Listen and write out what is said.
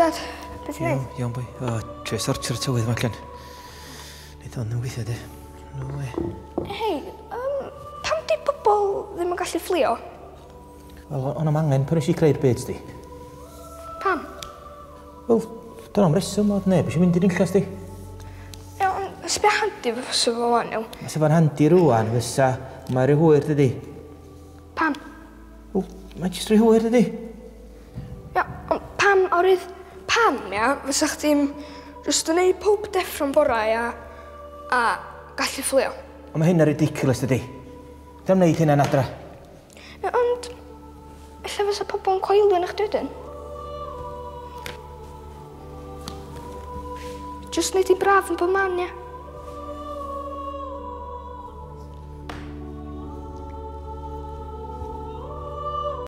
Dad. Be ti'n neud? Iawn, boi. O, trio sortio'r tywydd ma allan. Neith hwn ddim gweithio, di. No way. Hei, pam di bobl ddim yn gallu fflio? Wel, o'n am angen pan nes i creu'r byd, sti. Pam? Wel, dyna am reswm, oedd neb eisiau mynd i'r unlla, sti. Iawn, ond sbia handi fysa fo wan, iawn. Fysa fo'n handi rwan, fysa. Mae'n rhy hwyr, dydi? Pam? Wel, mae'n jyst rhy hwyr, dydi? Ia, ond pam, orydd, pam, ia, fysa chdi'n jyst yn neud pob deffro'n bora, ia, a gallu fflio? Ond mae hynna'n ridiculous, dydi? Ddim wneud hynna'n adra. Ia, ond ella fysa pobl yn coelio yn chdi wedyn. Jyst neud hi'n braf yn bob man, ia.